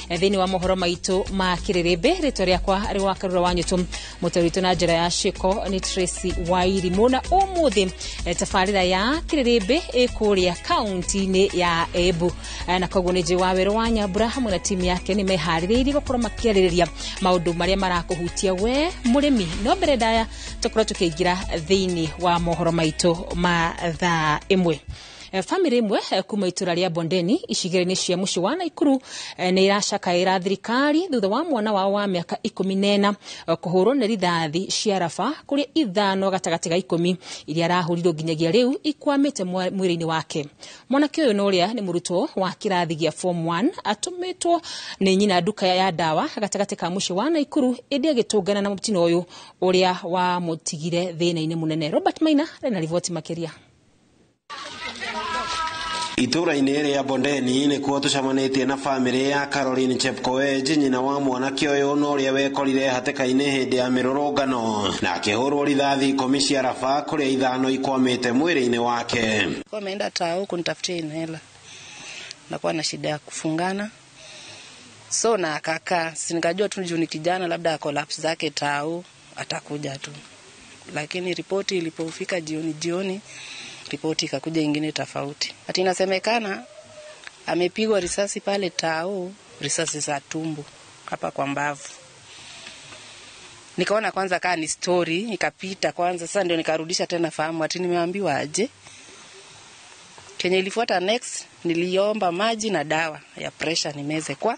Thĩinĩ wa mohoro maitũ ma kĩrĩrĩmbĩ, rĩtwa rĩakwa rĩ wa Karura wa Nyũtũ, mũtari witũ na njĩra ya cĩko nĩ Tracy Wairimũ. Na ũmũthĩ tabarĩra ya kĩrĩrĩmbĩ ĩkũrĩa kaunti-inĩ ya Embu, na koguo nĩ njĩ wa Werũ wa Nyambura hamwe na timu yake nĩ meharĩrĩirie gũkorwo makĩarĩrĩria maũndũ marĩa marakũhutia we mũrĩmi. No mbere ndaya tũkorwo tũkĩingĩra thĩinĩ wa mohoro maitũ ma thaa ĩmwe. Famĩlĩ ĩmwe kuma itũra rĩa Bondeni icigĩrĩra-inĩ cia mũciĩ wa Naikuru nĩ iracakaĩra thirikari thutha wa mwana wao wa mĩaka 14 kũhũrwo nĩ rithathi cia raba kũrĩa 5 gatagatĩ ga 10 iria arahũrirwo nginyagia rĩu ikwamĩte mwĩrĩ-inĩ wake. Mwanake ũyũ na ũrĩa nĩ mũrutwo wa kĩrathi gĩa form 1 atũmĩtwo nĩ nyina nduka ya ndawa gatagatĩ ka mũciĩ wa Naikuru, ĩndĩ agĩtũngana na mũtino ũyũ ũrĩa wamũtigire thĩna-inĩ mũnene. Robert Maina arĩ na riboti makĩria. Itũra-inĩ rĩa Bondeni nĩkuo tũcemanĩtie na famĩlĩ ya Caroline Chepkoech, nyina wa mwanake ũyũ na ũrĩa wekorire hatĩka-inĩ hĩndĩ ya mĩrũrũngano na akĩhũrwo rithathi 10 cia raba kũrĩa 5 ikwamĩte mwĩrĩ-inĩ wake. Kwa ameenda tao kunitafutia inhela, nakuwa na shida ya kufungana, so na akakaa, si nikajua tu juu ni kijana labda collapse zake tao atakuja tu, lakini ripoti ilipofika jioni jioni ripoti ikakuja ingine tofauti. Ati inasemekana amepigwa risasi pale tao, risasi za tumbo hapa kwa mbavu. Nikaona kwanza kaa ni story, ikapita kwanza. Sasa ndio nikarudisha tena fahamu ati nimeambiwa aje. Kenye ilifuata next, niliomba maji na dawa ya pressure nimeze kwa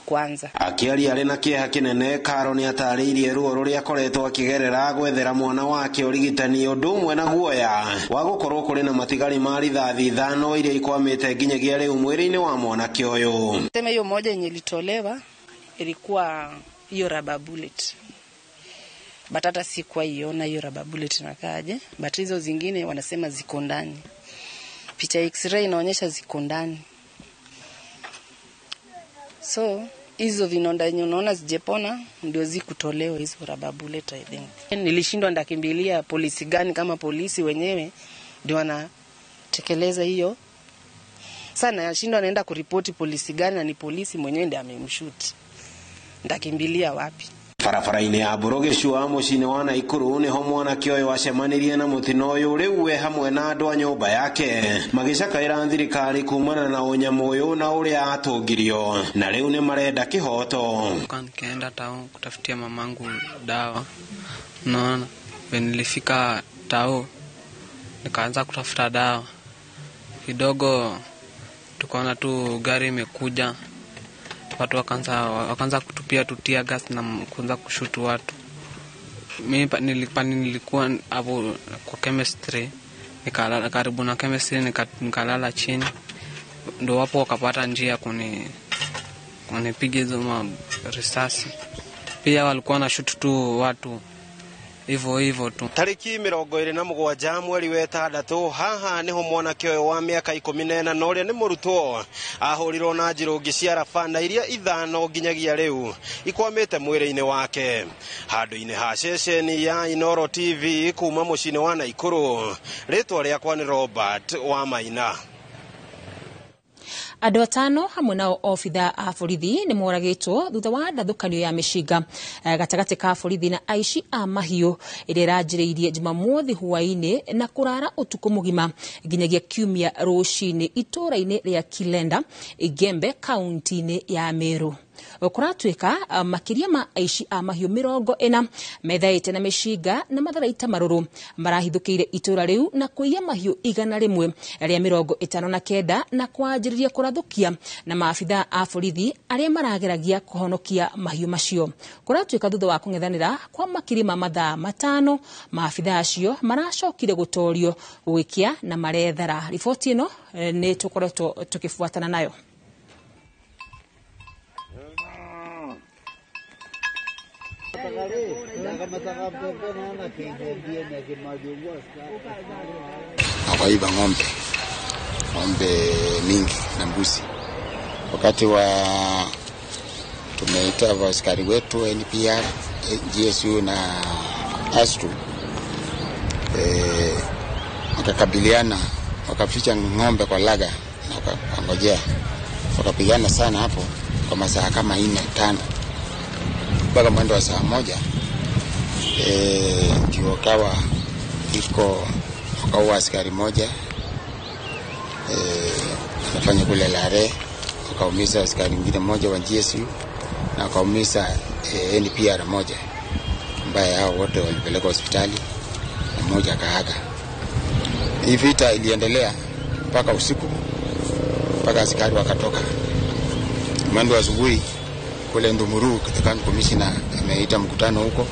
kwanza. Akĩaria arĩ na kĩeha kĩnene, Karo nĩ atarĩirie ruo rũrĩa akoretwo akĩgerera gwethera mwana wake ũrigitani ũndũ ũmwe na guoya wa gũkorwo kũrĩ na matigari ma rithathi 5 iria ikwamĩte nginyagia rĩu mwĩrĩ-inĩ wa mwanake ũyũ. Sema hiyo moja yenye ilitolewa ilikuwa hiyo rubber bullet, but hata sikuwa iona hiyo rubber bullet inakaaje, but hizo zingine wanasema ziko ndani. Picha x-ray inaonyesha ziko ndani. So hizo vinonda yenye unaona zijepona ndio zikutolewa hizo rubber bullet, I think. Nilishindwa ndakimbilia polisi gani kama polisi wenyewe ndio wanatekeleza hiyo. Sana nashindwa naenda kuripoti polisi gani na ni polisi mwenyewe ndiye amemshoot. Ndakimbilia wapi? Barabara-inĩ ya Mbũrũgĩcua mũciĩ-inĩ wa Naikuru nĩho mwanake ũyũ acemanirie na mũtino ũyũ, rĩu we hamwe na andũ a nyũmba yake magĩcakaĩra thirikari kumana na ũnyamũ ũyũ na ũrĩa atũngirio, na rĩu nĩ marenda kĩhoto. Nikaenda tao kutafutia mamangu dawa, naona nilifika tao nikaanza kutafuta dawa kidogo, tukaona tu gari imekuja, watu wakaanza kutupia tutia gas na kuanza kushutu watu. Mimi nilikuwa hapo kwa chemistry, nikalala karibu na chemistry, nikalala chini, ndio wapo wakapata njia kunipiga hizo risasi. Pia walikuwa na shoot tu watu hivyo hivyo tu. Tariki 27 mweri wa 6 haha niho mwanake ũyũ wa mĩaka 14 na ũrĩa nĩ mũrutwo ahũrirwo na njirũngi cia raba na iria 5 nginyagia rĩu ikwamĩte mwĩrĩ-inĩ wake. Handũ-inĩ ha ceceni ya Inoro TV kuma mũciĩ-inĩ wa Naikuru, rĩtwa rĩakwa nĩ Robert wa Maina. Andũ 5 hamwe nao obitha a borithi nĩ moragĩtwo thutha wa ndathũkanio ya mĩcinga gatagatĩ ka borithi na aici a mahiũ ĩrĩa ĩranjĩrĩirie Jumamothi hwaĩ-inĩ na kũrara ũtukũ mũgima nginyagia kiumia rũcinĩ itũra-inĩ rĩa Kilenda, Igembe, kaunti-inĩ ya Meru. Kũratuĩka makĩria ma aici a mahiũ 40 methaĩte na mĩcinga na matharaita marũrũ marahithũkĩire itũra rĩu na kũiya mahiũ 159 na kwanjĩrĩria kũrathũkia na maabitha a borithi arĩa marageragia kũhonokia mahiũ macio. Kũratuĩka thutha wa kũng'ethanĩra kwa makĩria ma mathaa 5 maabitha acio maracokire gũtorio gũgĩkĩa na marethara. Riboti ĩno nĩ tũkoretwo tũkĩbuatana nayo. Wakaiba ng'ombe mingi na mbuzi. Wakati wa tumeita askari wetu NPR, GSU na ASTU, wakakabiliana, wakaficha ng'ombe kwa laga na wakangojea, wakapigana sana hapo. kwa masaa kama 4 5 mpaka mwendo wa saa 1 ndio kawa iko wakaua askari moja anafanya kule Lare, wakaumiza askari mwingine mmoja wa GSU na wakaumiza NPR moja ambaye hao wote walipelekwa hospitali na mmoja akaaga. Hii vita iliendelea mpaka usiku, mpaka askari wakatoka. Mwendo wa asubuhi kule Ndumuru, the county commissioner ameita mkutano huko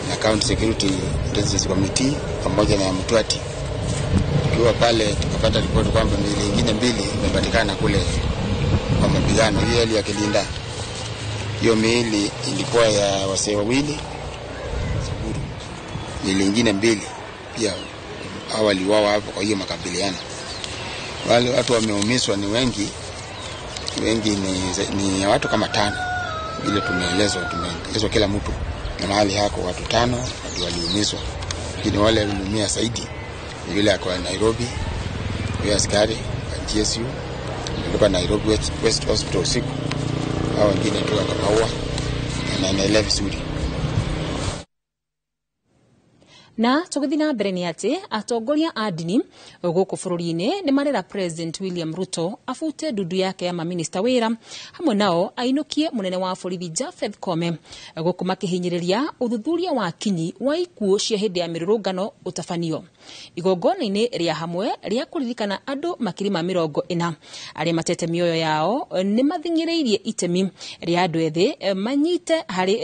na County Security Intelligence Committee pamoja na Mtwati. Tukiwa pale tukapata ripoti kwamba miili ingine 2 imepatikana kule kwa mapigano. Hiyo hali ya Kilinda, hiyo miili ilikuwa ya wasee wawili, miili ingine 2 pia waliuawa hapo kwa hiyo makabiliano. Wale watu wameumizwa ni wengi, wengi ni watu kama 5 vile tumeelezwa kila mtu na mahali hako watu 5 ndio waliumizwa. Lakini wale waliumia zaidi ni yule kwa Nairobi, yule askari wa GSU alikuwa Nairobi West Hospital usiku, hao wengine tu wakapaua na anaelewa vizuri. Na tugithi na mbere ni ati atongoria a ndini guku bururi-ini ni marera President William Ruto abute ndundu yake ya maminista wira hamwe nao ainukie munene wa borithi Japheth Koome guku makihinyiriria uthuthuria wa kinyi wa ikuũ cia hindi ya mirurungano utabanio igongona-ini ria hamwe ria kuririkana andu makiri ma 40 aria matete mioyo yao ni mathing'iriirie itemi ria andu ethi manyite hari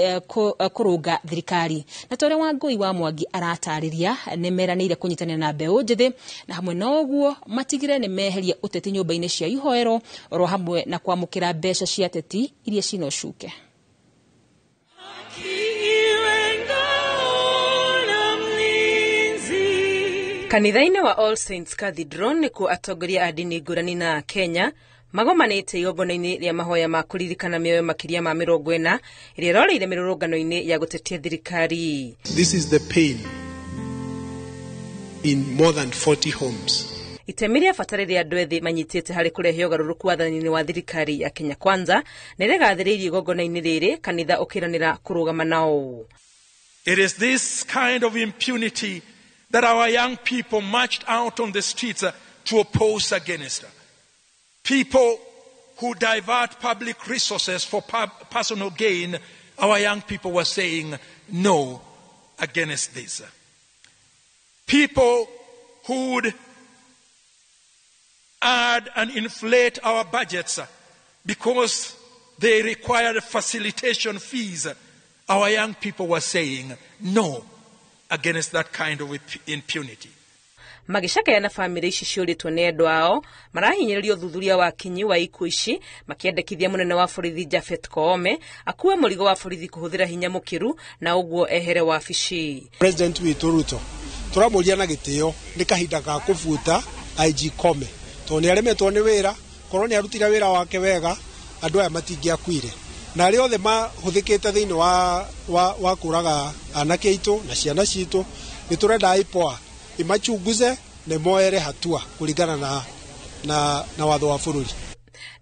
kurunga thirikari na tore wa Ngui wa Mwangi aratariria nĩ meranĩire kũnyitanĩra na mbeũ njĩthĩ na hamwe na ũguo matigire nĩ meheria ũteti nyũmba-inĩ cia ihoero oro hamwe na kwamũkĩra mbeca cia ateti iria cina ũcuke. Kanitha-inĩ wa All Saints Cathedral nĩkuo atongoria a ndini ngũrani na Kenya magomanĩte igongona-inĩ rĩa mahoya ma kũririkana mĩoyo makĩria ma 40 ĩrĩa ĩroreire mĩrũrũngano-inĩ ya gũtetia thirikari. This is the pain in more than 40 homes. Itemi rĩa bata rĩrĩa andũ ethĩ manyitĩte harĩ kũrehe ũgarũrũku wathani-inĩ wa thirikari ya Kenya Kwanza nĩ rĩgathĩrĩirio igongona-inĩ rĩrĩ kanitha ũkĩranĩra kũrũgama nao. It is this kind of impunity that our young people marched out on the streets to oppose against. People who divert public resources for personal gain, our young people were saying no against this. People who would add and inflate our budgets because they required facilitation fees, our young people were saying no against that kind of impunity. Magĩcakaya na bamĩrĩ ici ciũrĩtwo nĩ endwa ao marahinyĩrĩria ũthuthuria wa kinyi wa ikuũ ici makĩendekithia mũnene wa borithi Japheth Koome akue mũrigo wa borithi kũhũthĩra hinya mũkĩru na ũguo ehere wabici. President witũ Ruto tũramũria na gĩtĩo nĩ kahinda ga kũbuta IG Koome tondũ nĩ aremetwo nĩ wĩra, korwo nĩ arutire wĩra wake wega andũ aya matingĩakuire na arĩa othe mahũthĩkĩte thĩinĩ wa kũraga anake aitũ na ciana citũ nĩ tũrenda IPOA imachunguze na moere hatua kulingana na watho wa bũrũri.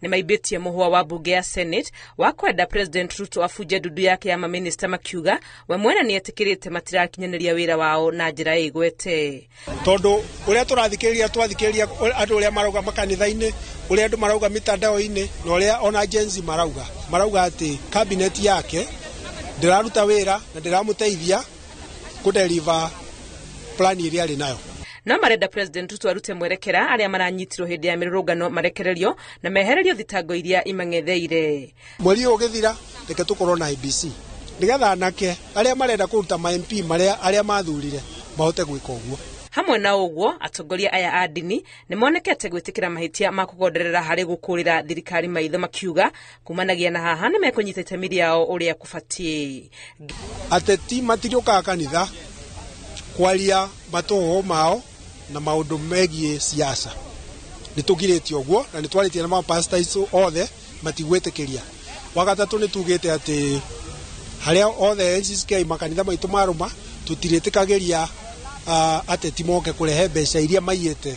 Nĩ maibĩtie mũhwa wa bunge ya Senate wa kwenda President Ruto abunje ndundu yake ya maminista makiuga we mwene nĩ etĩkĩrĩte matirakinyanĩria wĩra wao na njĩra ĩgwete. Tondũ ũrĩa tũrathikĩrĩria twathikĩrĩria andũ ũrĩa marauga makanitha-inĩ, ũrĩa andũ marauga mitandao-inĩ na ũrĩa ona Gen Z marauga atĩ cabinet yake ndĩraruta wĩra na ndĩramũteithia kũdeliver plan ĩrĩa arĩ nayo. No marenda President Ruto arute mwerekera arĩa maranyitirwo hĩndĩ ya mĩrũrũngano marekererio na mehererio thitango iria imang'etheire. Mweri ũyũ ũgĩthira reke tũkorwo na IBC nĩgetha anake arĩa marenda kũruta ma MP marĩa arĩa mathurire mahote gwĩka ũguo. Hamwe na ũguo atongoria aya a ndini nĩ monekete gwĩtĩkĩra mahĩtia ma kũgonderera harĩ gũkũrĩra thirikari maitho makiuga kumanagia na haha nĩ mekũnyita itemi rĩao ũrĩa kũbatiĩ. Ateti matiriũkaga kanitha kwaria matũhũhũ mao na maũndũ megiĩ siasa. Nĩ tũgirĩtie ũguo na nĩ twarĩtie na mapasta acio othe matigwĩtĩkĩria. Wa gatatũ nĩ tugĩte atĩ harĩa othe NCCK makanitha maitũ marũma tũtirĩtĩkagĩria ateti moke kũrehe mbeca iria maiyĩte.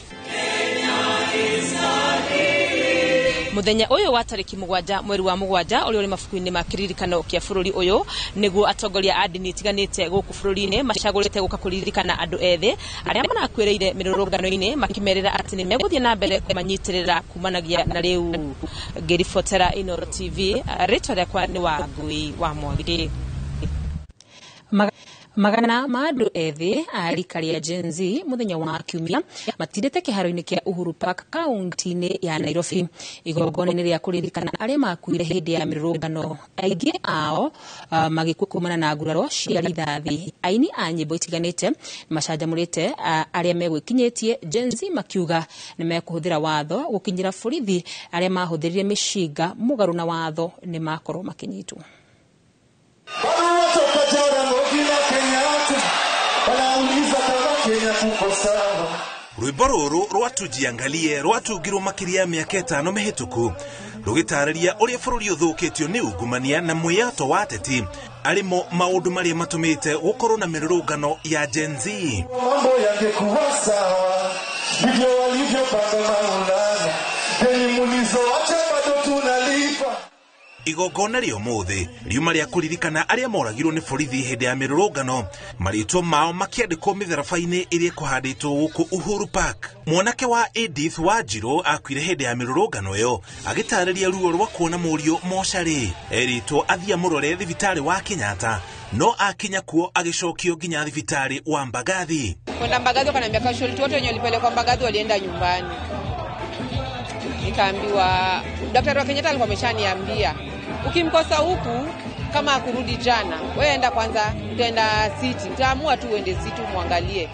Muthenya uyu wa tariki 7 mweri wa 7 uria uri mabuku-ini ma kiririkano kia bururi uyu niguo atongoria a ndini itiganite guku bururi-ini macagurite guka kuririkana andu ethi aria marakuireire mirurungano-ini makimerera ati ni meguthie na mbere kumanyitirira kumanagia na riu. Ngiribotera Inooro TV, ritwa riakwa ni Wangui wa Mwangi. Magana ma andũ ethĩ a rika rĩa Gen Z mũthenya wa Kiumia matindĩte kĩharo-inĩ kĩa Uhuru Park kaunti-inĩ ya Nairobi igongona-inĩ rĩa kũririkana arĩa makuire hĩndĩ ya mĩrũrũngano. Aingĩ ao magĩkua kumana na nguraro cia rithathi. Aini a nyĩmbo itiganĩte macanjamũrĩte arĩa megwĩkinyĩtie Gen Z makiuga nĩ mekũhũthĩra watho gũkinyĩra borithi arĩa mahũthĩrire mĩcinga mũgarũ na watho nĩ makorwo makĩnyitwo. Rwimbo rũrũ rwa Tujiangalie rwatungirwo makĩria ya mĩaka 5 mĩhĩtũku rũgĩtarĩria ũrĩa bũrũri ũthũkĩtio nĩ ungumania na mwĩyato wa ateti arĩmo maũndũ marĩa matũmĩte gũkorwo na mĩrũrũngano ya Gen Z. Mambo yangekuwa sawa ndivyo walivyopanga Maulana, deni mulizoacha bado tunalipa. Igongona rĩa ũmũthĩ riuma rĩa kũririkana arĩa moragirwo nĩ borithi hĩndĩ ya mĩrũrũngano, marĩtwa mao makĩandĩkwo mĩtharaba-inĩ ĩrĩa ĩkũhandĩtwo gũkũ Uhuru Park. Mwanake wa Edith Wanjiru akuire hĩndĩ ya mĩrũrũngano ĩyo agĩtarĩria ruo rwa kuona mũriũ mocarĩ. Erĩtwo athiĩ amũrore thibitarĩ wa Kenyatta no akinya kuo agĩcokio nginya thibitarĩ wa Mbagathi. Kwenda Mbagathi wakaniambia casualty wote wenye walipelekwa Mbagathi walienda nyumbani. Nikaambiwa daktari wa Kenyatta alikuwa ameshaniambia ukimkosa huku kama akurudi jana, wewe enda kwanza, utaenda city, utaamua tu uende city muangalie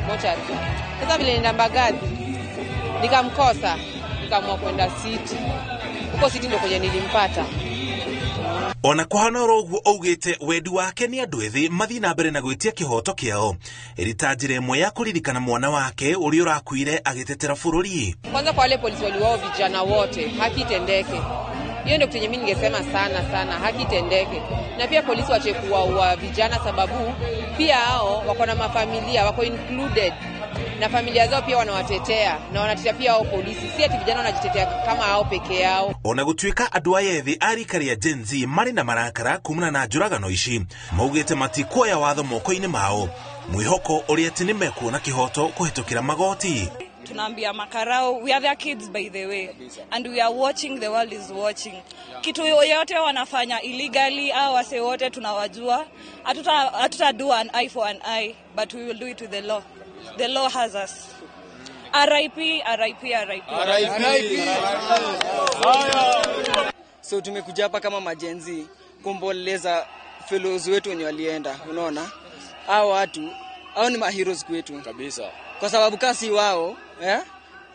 mochari. Sasa vile nenda Mbagathi nikamkosa, nikaamua kwenda city. Huko city ndio kwenye nilimpata. Ona kuhana oro ũguo augĩte wendi wake nĩ andũ ethĩ mathiĩ na mbere na gwĩtia kĩhoto kĩao ĩrĩ ta njĩra ĩmwe ya kũririkana mwana wake ũrĩa ũrakuire agĩtetera bũrũri. Kwanza kwa wale polisi waliwao vijana wote, haki itendeke. Hiyo ndio kitu yenye mimi ningesema sana sana, haki itendeke. Na pia polisi wache kuwaua vijana, sababu pia hao wako na mafamilia, wako included na familia zao pia wanawatetea na wanatetea pia hao polisi. Si ati vijana wanajitetea kama hao peke yao. Ona gũtuĩka andũ aya ethĩ a rika rĩa Gen Z marĩ na marakara kumana na njũragano ici, maugĩte matikuoya watho moko-inĩ mao, mwĩhoko ũrĩa atĩ nĩmekuona kĩhoto kũhĩtũkĩra magoti. Tunaambia makarao, we are their kids by the way, and we are watching, the world is watching. Kitu yoyote wanafanya illegally au wase wote tunawajua. Hatuta do an eye for an eye, but we will do it with the law. The law has us. RIP, RIP, RIP. RIP. So tumekuja hapa kama majenzi kuomboleza fellows wetu wenye walienda, unaona? Hao watu, hao ni ma heroes kwetu. Kabisa. Kwa sababu kasi wao,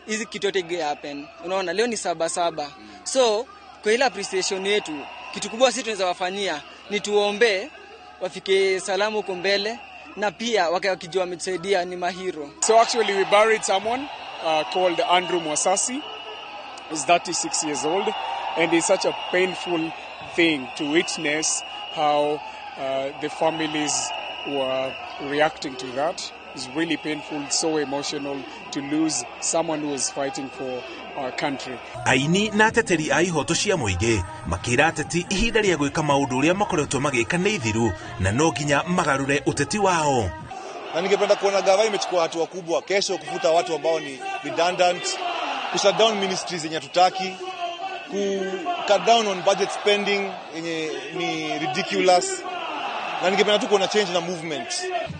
hizi kitu yote inge happen. Unaona leo ni 7/7. So kwa ile appreciation yetu, kitu kubwa sisi tunaweza wafanyia ni tuombe wafike salamu huko mbele na pia wakijua wametusaidia ni mahero. So actually we buried someone called Andrew Mwasasi. He's 36 years old, and it's such a painful thing to witness how the families were reacting to that. It's really painful, so emotional to lose someone who was fighting for our country. Aini na ateteri a ihoto cia mũingĩ makĩra ateti ihinda rĩa gwĩka maũndũ ũrĩa makoretwo magĩka nĩ ithiru na no nginya magarũre ũteti wao. Na ningependa kuona gava imechukua hatua kubwa kesho kufuta watu ambao ni redundant, ku shut down ministries zenye hatutaki, ku cut down on budget spending yenye ni ridiculous. Na ningependa tu kuona change na movement.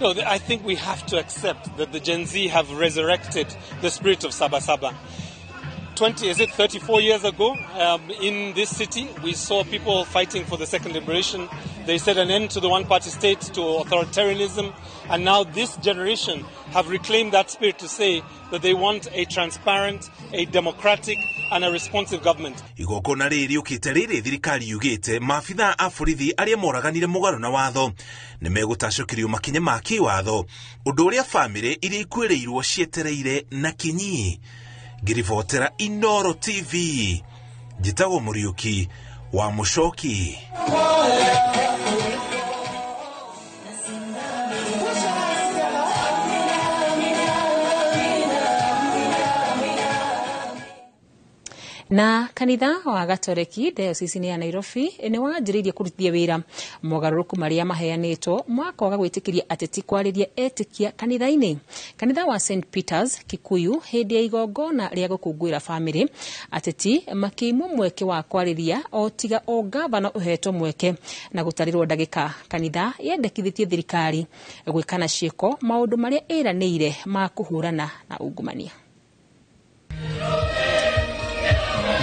No, I think we have to accept that the Gen Z have resurrected the spirit of Sabasaba. 34 years ago, in this city, we saw people fighting for the second liberation. They said an end to the one-party state, to authoritarianism. And now this generation have reclaimed that spirit to say that they want a transparent, a democratic, and a responsive government. Igongona rĩrĩ rĩũkĩte rĩrĩ thirikari yugĩte maabithaa a borithi arĩa moraganire mũgarũ na watho nĩ megũtacũkĩrio makinya ma kĩwatho, ũndũ ũrĩa bamĩrĩ iria ikuĩrĩirwo cietereire na kinyi. Ngĩribotera Inooro TV, njĩtagwo Mũriũki wa Mũcoki. Na kanitha wa Gatoreki diocese ya Nairobi nĩ wanjĩrĩirie kũrutithia wĩra mogarũrũku marĩa maheanĩtwo mwaka wa gwĩtĩkĩria ateti kwarĩria etĩkia kanitha-inĩ. Kanitha wa St Peters Kikuyu hĩndĩ ya igongona rĩa gũkũngũĩra famĩlĩ, ateti makĩimwo mweke wa kwarĩria o tiga o gavana ũhetwo mweke na gũtarĩrwo ndagĩka. Kanitha yendekithĩtie thirikari gwĩka na ciĩko maũndũ marĩa ĩranĩire ma kũhũrana na ungumania.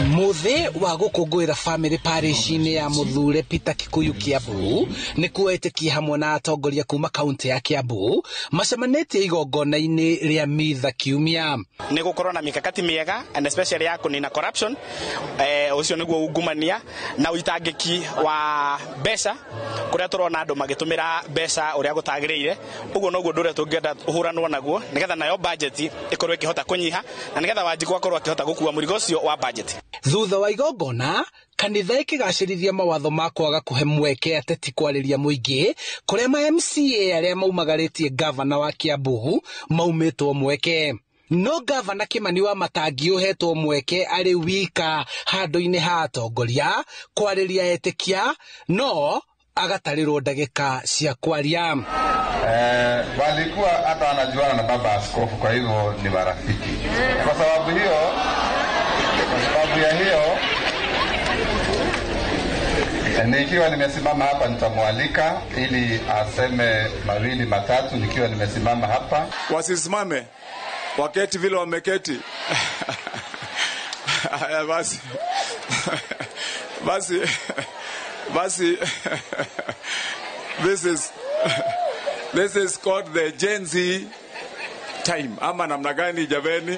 Muthi wa gũkũngũĩra famĩlĩ parish-inĩ ya Mũthure Peter Kikuyu Kiambu nĩkuo etĩkia hamwe na atongoria kuma kaunti ya Kiambu macemanĩtie igongona-inĩ rĩa mitha kiumia. Nĩ gũkorwo na mikakati mĩega and especially ya kũnina corruption, ũcio nĩguo ungumania na ũitangĩki wa mbeca kũrĩa tũrona andũ magĩtũmĩra mbeca ũrĩa gũtagĩrĩire. Ũguo noguo ũndũ ũrĩa tũngĩenda ũhũranwo naguo nĩgetha nayo budget ĩkorwo ĩkĩhota kũnyiha na nĩgetha Wanjikũ akorwo akĩhota gũkua mũrigo ũcio wa budget. Thutha wa igongona kanitha ĩkĩgacĩrithia mawatho ma kwaga kũhe mweke ateti kwarĩria mũingĩ kũrĩa ma MCA arĩa maumagarĩtie gavana wa Kiambu maumĩtwo mweke. No gavana Kimani wa Matangi ũhetwo mweke arĩ wika handũ-inĩ ha atongoria kwarĩria etĩkia no agatarĩrwo ndagĩka cia kwaria. Walikuwa hata wanajuana na baba askofu, kwa hivyo ni marafiki. Kwa sababu hiyo, kwa sababu ya hiyo, nikiwa nimesimama hapa nitamwalika ili aseme mawili matatu nikiwa nimesimama hapa. Wasisimame, waketi vile wameketi. Haya basi. Basi. Basi. This is called the Gen Z time. Ama namna gani jameni?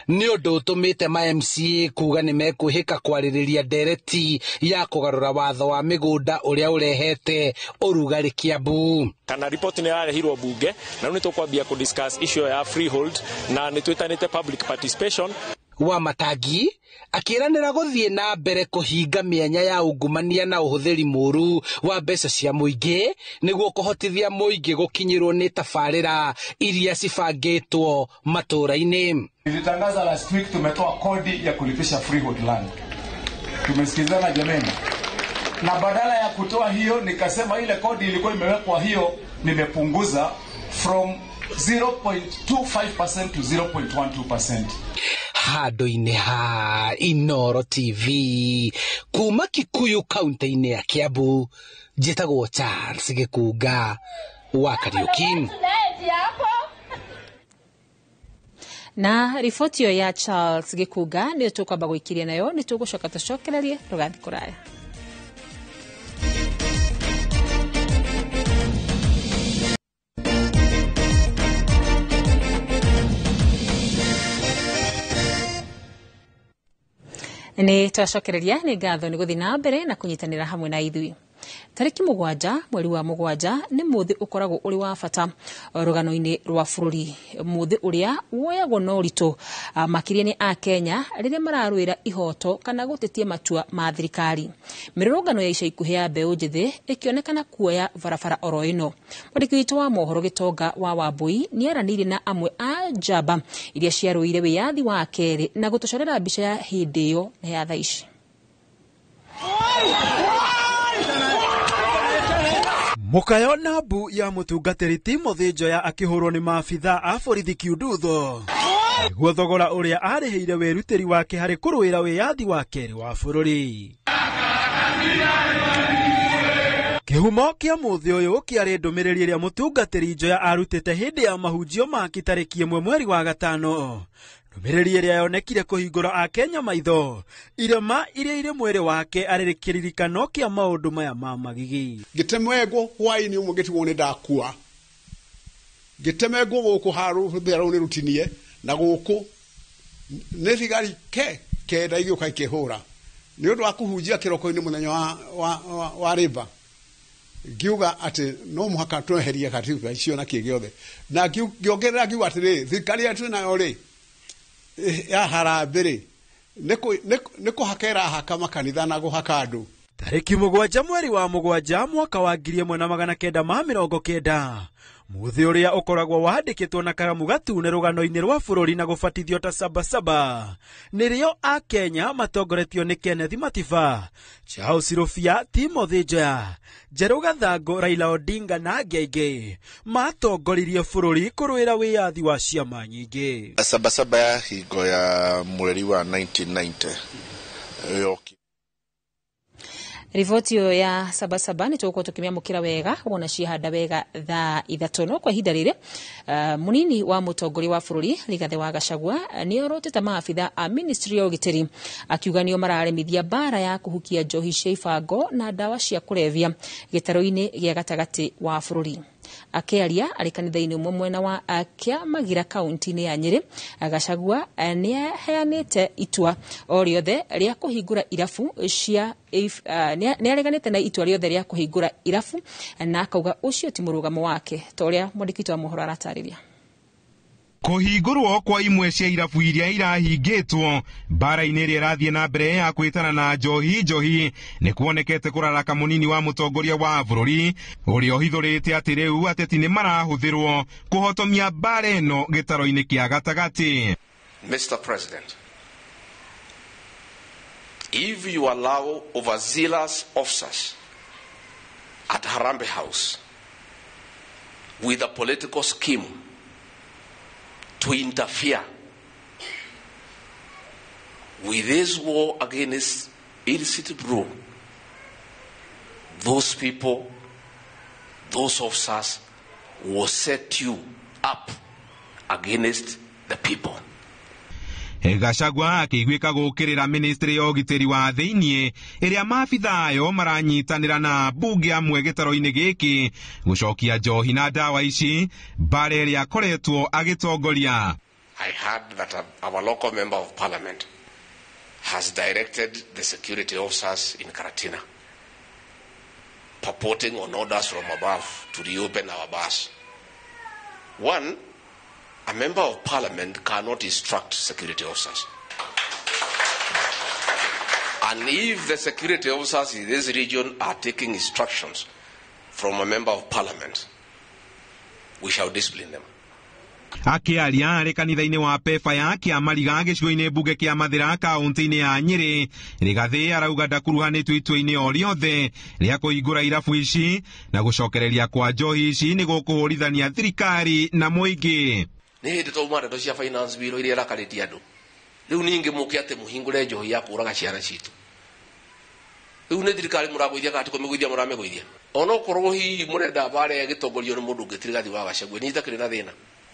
Nĩ ũndũ ũtũmĩte ma MCA kuga nĩ mekwĩhĩka kwarĩrĩria ndereti ya kũgarũra watho wa mĩgũnda ũrĩa ũrehete ũrugarĩ Kiambu. Kana report nĩ yarehirwo bunge na rĩu nĩ tũkwambia kũ discuss issue ya freehold na nĩ twĩtanĩte public participation. Wa Matangi akĩranĩra gũthiĩ na mbere kũhinga mĩanya ya ungumania na ũhũthĩri mũru wa mbeca cia mũingĩ nĩguo kũhotithia mũingĩ gũkinyĩrwo nĩ tabarĩra iria cibangĩtwo matũũra-inĩ. Nilitangaza last week tumetoa kodi ya kulipisha freehold land. Tumesikizana jameni. Na badala ya kutoa hiyo nikasema ile kodi ilikuwa imewekwa hiyo nimepunguza from 0.25% to 0.12%. Handũ-inĩ ha Inoro TV kuma Kikuyu kaunti-inĩ ya Kiambu, njĩtagwo Charles Gĩkunga wa Kariuki. Na riboti ĩyo ya Charles Gĩkunga nĩyo tũkwamba gũikiria nayo, nĩ tũgũcoka tũcokererie rũgathi kũraya. Nĩ twacokereria, nĩ ngatho nĩ gũthiĩ na mbere na kũnyitanĩra hamwe na ithuĩ. Tarĩki 7 mweri wa 7 nĩ mũthĩ ũkoragwo ũrĩ wa bata rũgano-inĩ rwa bũrũri, mũthĩ ũrĩa woyagwo na ũritũ makĩria nĩ Akenya rĩrĩa mararũĩra ihoto kana gũtetia matua ma thirikari. Mĩrũrũngano ya ica ikuhĩ ya mbeũ njĩthĩ ĩkĩonekana kuoya barabara oro ĩno. Mwandĩki witũ wa mohoro Gĩtonga wa Wambui nĩaranĩirie na amwe a njamba iria ciarũire wĩyathi wa kerĩ na gũtũcorera mbica ya hĩndĩ ĩyo na ya thaa ici. Mũkayo na mbu ya mũtungatĩri Timothy Njoya akĩhũrwo nĩ maabitha a borithi Kiundutho nĩguo thogora ũrĩa arĩhĩire wĩrutĩri wake harĩ kũrũĩra wĩyathi wa kerĩ wa bũrũri. Kĩhumo kĩa mũthĩ ũyũ kĩarĩ ndũmĩrĩri ĩrĩa mũtungatĩri Njoya arutĩte hĩndĩ ya mahunjio make tarĩki 1 mweri wa 5. Ndũmĩrĩri ĩrĩa yonekire kũhingũra Akenya maitho irema iria irĩ mwĩrĩ wake arĩ kĩririkano kĩa maũndũ maya ma magigi. Ngĩtemengwo hwaĩ-inĩ ũmwe ngĩtigwo nĩ ndakua, ngĩtemengwo gũkũ harũthĩa rũu nĩ rũtinie na gũkũ nĩ thigari kenda igĩũka ikĩhũra nĩ ũndũ wa kũhunjia kĩroko-inĩ mũthenya wa river. Ngiuga atĩ no mũhaka tweherie katiba icio na kĩ gĩothe, na ngĩongerera ngiuga atĩrĩrĩ, thirikari ĩrĩa twĩ nayo rĩ ya harambĩ rĩ nĩ kũhaka ĩrahaka makanitha na gũhaka andũ. Tarĩki 7 mweri wa 7 mwaka wa 1990 Muthĩ ũrĩa ũkoragwo wandĩkĩtwo na karamu gatune rũgano-inĩ rwa bũrũri na gũbatithio ta Sabasaba nĩrĩo Akenya matongoretio nĩ Kenneth Matiba, Charles Rũbia, Timothy Njoya, Njerũ Gathango, Raila Odinga na angĩ aingĩ matongoririe bũrũri kũrũĩra wĩyathi wa ciama nyingĩ. Sabasaba ya hingo ya mweri wa 1990 yoki. Riboti ĩyo ya Sabasaba nĩ tũgũkorwo tũkĩmĩamũkĩra wega wona ciahanda wega thaa 3. No kwa ihinda rĩrĩ, mũnini wa mũtongoria wa bũrũri Rigathĩ wa Gachagua nĩ orotete maabitha a ministry ya ũgitĩri akiuga nĩo mararemithia mbara ya kũhukia njohi cia ibango na ndawa cia kũrebia gĩtarũ-inĩ gĩa gatagatĩ wa bũrũri. Akĩaria arĩ kanitha-inĩ ũmwe mwena wa Kĩamagira kaunti-inĩ ya Nyĩrĩ, Gachagua nĩ aheanĩte itua o rĩothe rĩa kũhingũra irabu cia nĩ areganĩte na itua rĩothe rĩa kũhingũra irabu na akauga ũcio ti mũrũgamo wake, ta ũrĩa mwandĩki witũ wa mohoro aratarĩria. Kũhingũrwo kwa imwe cia irabu iria irahingĩtwo mbara-inĩ ĩrĩa ĩrathiĩ na mbere ya kwĩtana na njohi njohi nĩ kuonekete kũraraka mũnini wa mũtongoria wa bũrũri ũrĩa ũhithũrĩte atĩ rĩu ateti nĩ marahũthĩrwo kũhotomia mbara ĩno gĩtaro-inĩ kĩa gatagatĩ. Mr. President, if you allow overzealous officers at Harambee House with a political scheme to interfere with this war against illicit brew, those people, those officers will set you up against the people. Gachagua akĩiguĩka gũkĩrĩra ministry ya ũgitĩri wa thĩiniĩ ĩrĩa maabitha ayo maranyitanĩra na mbunge amwe gĩtaro-inĩ gĩkĩ gũcokia njohi na ndawa ici mbara ĩrĩa akoretwo agĩtongoria. I heard that our local member of parliament has directed the security officers in Karatina, purporting on orders from above to reopen our bars. One, a member of parliament cannot instruct security officers. And if the security officers in this region are taking instructions from a member of parliament, we shall discipline them. Akĩaria arĩ kanitha-inĩ wa Pefa ya Kĩamariga gĩcigo-inĩ mbunge kĩa Mathĩra kaunti-inĩ ya Nyĩrĩ, Rigathĩ arauga ndakuruhanĩtio itua-inĩ o rĩothe rĩa kũhingũra irabu ici na gũcokereria kwa njohi ici nĩ gũkũhũrithania thirikari na mũingĩ. Nĩ hĩndĩ twauma ndeto cia finance bill iria irakarĩtie andũ, rĩu ningĩ mũke atĩ mũhingũre njohi ya kũraga ciana citũ. Rĩu nĩ thirikari mũragũithia kana ti kũmĩgũithia mũramĩgũithia? Onokorwo hihi mũrenda mbara ĩgĩtongorio nĩ mũndũ ũngĩ ti Rigathĩ wa Gachagua, niĩ itakĩrĩ na thĩna.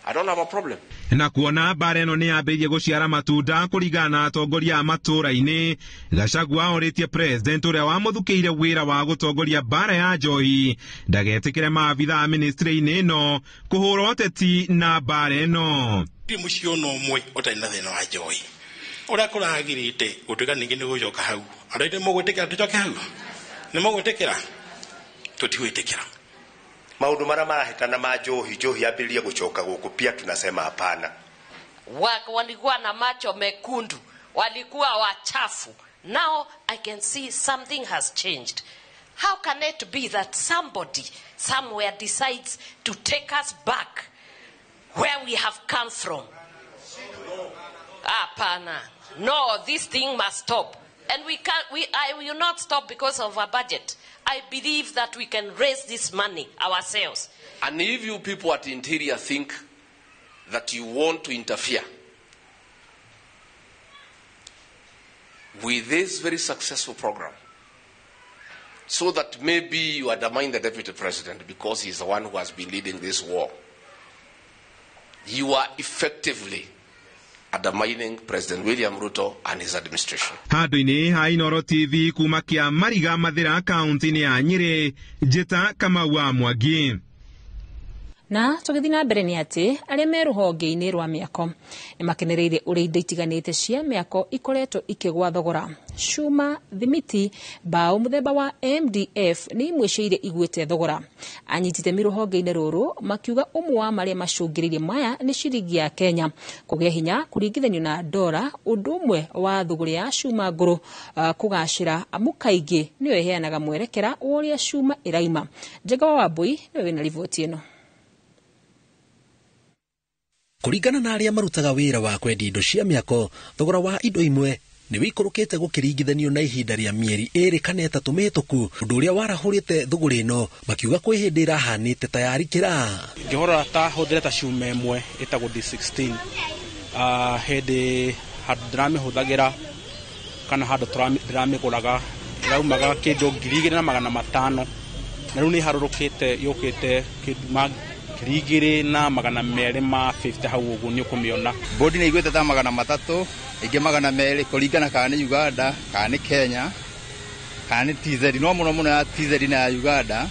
I don't have a problem. Na kuona mbara ĩno nĩ yambĩrĩirie gũciara matunda kũringana na atongoria a matũũra-inĩ, Gachagua orĩtie president ũrĩa wamũthukĩire wĩra wa gũtongoria mbara ya njohi ndagetĩkĩre maabitha a ministry-inĩ ĩno kũhũra ũteti na mbara ĩno. Gũtirĩ mũciĩ ona ũmwe ũtarĩ na thĩna wa njohi. Ũrĩa kũragĩrĩte gũtuĩka ningĩ nĩ gũcoka hau. Andũ aitũ nĩ mũgwĩtĩkĩra tũcoke hau? Nĩ mũgwĩtĩkĩra? Tũtigwĩtĩkĩra. Maundu mara marahitana ma njohi, njohi yambĩrĩrie gũcoka gũkũ, pia tunasema hapana. Walikuwa na macho mekundu, walikuwa wachafu. Now I can see something has changed. How can it be that somebody somewhere decides to take us back where we have come from? Hapana. No, this thing must stop. And we can't, I will not stop because of our budget. I believe that we can raise this money ourselves. And if you people at Interior think that you want to interfere with this very successful program, so that maybe you undermine the deputy president because he's the one who has been leading this war, you are effectively undermining President William Ruto and his administration. Handũ-inĩ ha Inooro TV kuma Kĩamariga Mathĩra kaunti-inĩ ya Nyĩrĩ, Njĩta Kamau wa Mwangi. Na tũgĩthiĩ na mbere nĩ atĩ arĩa me rũhonge-inĩ rwa mĩako nĩ makenereire ũrĩa indo itiganĩte cia mĩako ikoretwo ikĩgwa thogora. Cuma, thimiti, mbaũ mũthemba wa MDF nĩ imwe cia iria igwĩte thogora. Anyiti itemi rũhonge-inĩ rũrũ makiuga ũmwe wa marĩa macũngĩrĩirie maya nĩ ciringi ya Kenya kũgĩa hinya kũringithanio na ndora, ũndũ ũmwe wa thũgũrĩ ya cuma ngũrũ kũgacĩra amu kaingĩ nĩyo ĩheanaga mwerekera wa ũrĩa cuma ĩraima. Njenga wa Wambui nĩwe wĩna riboti ĩno. Kũringana na arĩa marutaga wĩra wa kwendia indo cia mĩako, thogora wa indo imwe nĩ wĩikũrũkĩte gũkĩringithanio na ihinda rĩa mĩeri 2 kana 3 mĩhĩtũku, ũndũ ũrĩa warahũrĩte thũgũrĩ ĩno, makiuga kwĩ hĩndĩ ĩrahanĩte ta yarikĩra. Ngĩhũra ta hũthĩre ta cuma ĩmwe ĩtagwo D16, hĩndĩ handũ ndĩramĩhũthagĩra kana handũ ndĩramĩgũraga ĩraumaga kĩndũ 2,500, na rĩu nĩ ĩharũrũkĩte yũkĩte kĩndũ ma 2,250 hau ũguo nĩ ũkũmĩona. Bodi nĩ igwĩte ta 300, ingĩ 200 kũringana kana nĩ Uganda kana nĩ Kenya kana nĩ TZ, no mũno mũno ya TZ na ya Uganda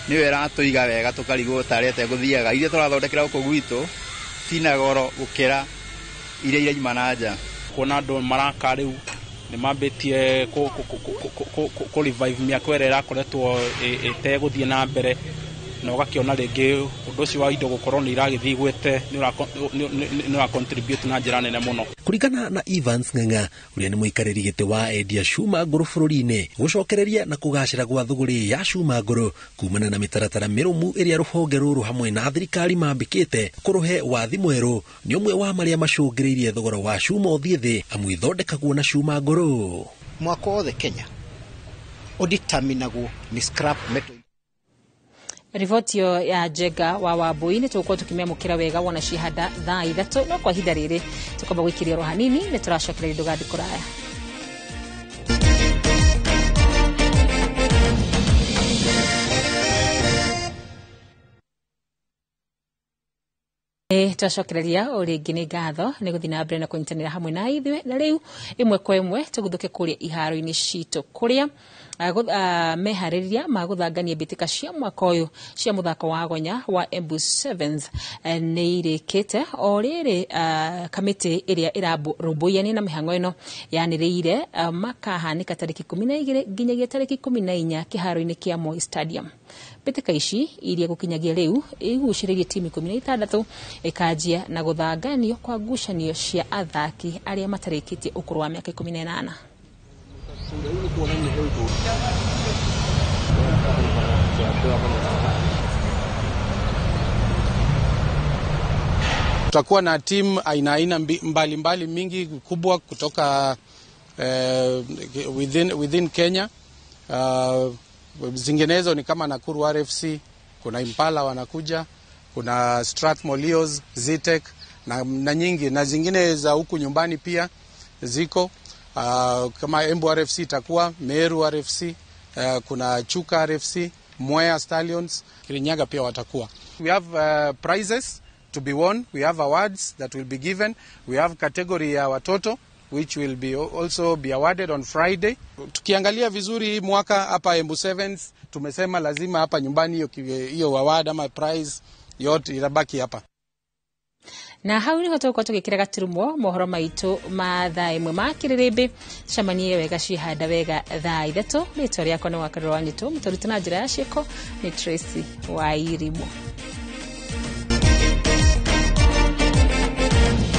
nĩyo ĩratũiga wega tũkarigwo tarĩa tegũthiaga. Iria tũrathondekera gũkũ gwitũ cina goro gũkĩra iria iraima na nja. Kuona andũ maraka rĩu nĩ mambĩtie kũ revive mĩako ĩrĩa ĩrakoretwo ĩtegũthiĩ na mbere, na ũgakĩona rĩngĩ ũndũ ũcio wa indo gũkorwo nĩ iragĩthiĩ igwĩte nĩ ũra contribute na njĩra nene mũno. Kũringana na Evans Ng'ang'a ũrĩa nĩ mũikarĩri gĩtĩ wa endia cuma ngũrũ bũrũri-inĩ, gũcokereria na kũgacĩra gwa thũgũrĩ ya cuma ngũrũ kumana na mĩtaratara mĩrũmu ĩrĩa rũhonge rũrũ hamwe na thirikari mambĩkĩte kũrũhe wathi mwerũ nĩ ũmwe wa marĩa macũngĩrĩirie thogora wa cuma ũthiĩ thĩ, amu ithondekagwo na cuma ngũrũ. Mwaka wothe Kenya ũditaminagwo nĩ scrap metal. Riboti ĩyo ya Njenga wa Wambui nĩ tũgũkorwo tũkĩmĩamũkĩra wega wona cihanda thaa 3, no kwa ihinda rĩrĩ tũkwamba gũikĩria oro hanini nĩ tũracokereria ndũgathiĩ kũraya. Twacokereria o rĩngĩ nĩ ngatho nĩ gũthiĩ na mbere na kũnyitanĩra hamwe na ithuĩ, na rĩu ĩmwe kwa ĩmwe tũgũthũke kũrĩa iharo-inĩ citũ kũrĩa meharĩria ma gũthangania mbĩtĩka cia mwaka ũyũ cia mũthako wa gonya wa Embu Sevens nĩ irĩkĩte. O rĩrĩ kamĩtĩ ĩrĩa ĩrarũmbũyania na mĩhang'o ĩno yanĩrĩire makahanĩka tarĩki 12 nginyagia tarĩki 14 kĩharo-inĩ kĩa Moi Stadium. Mbĩtĩka ici iria gũkinyagia rĩu igucĩrĩirie timu 16 ikanjia na gũthanganio kwa ngucanio cia athaki arĩa matarĩkĩtie ũkũrũ wa mĩaka 18. Tutakuwa na timu aina aina mbalimbali mingi kubwa kutoka within Kenya. Zinginezo ni kama Nakuru RFC, kuna Impala wanakuja, kuna Strathmore Leos, Zitek na nyingi, na zingine za huku nyumbani pia ziko. Kama Embu RFC itakuwa, Meru RFC, kuna Chuka RFC, Mwea Stallions, Kirinyaga pia watakuwa. We have prizes to be won, we have awards that will be given, we have category ya watoto which will be also be awarded on Friday. Tukiangalia vizuri mwaka hapa Embu Sevens tumesema lazima hapa nyumbani hiyo award ama prize yote itabaki hapa. Na hau niho tũgũkorwo tũgĩkĩra gaturumo mohoro maitũ ma thaa 1 ma kĩrĩrĩmbĩ. Tũcemanie wega cihanda wega thaa 3. Rĩtwa rĩakwa nĩ Wakarũra wa Nyitũ, mũtũrutwo na njĩra ya ciĩko nĩ Tracy Wairimu.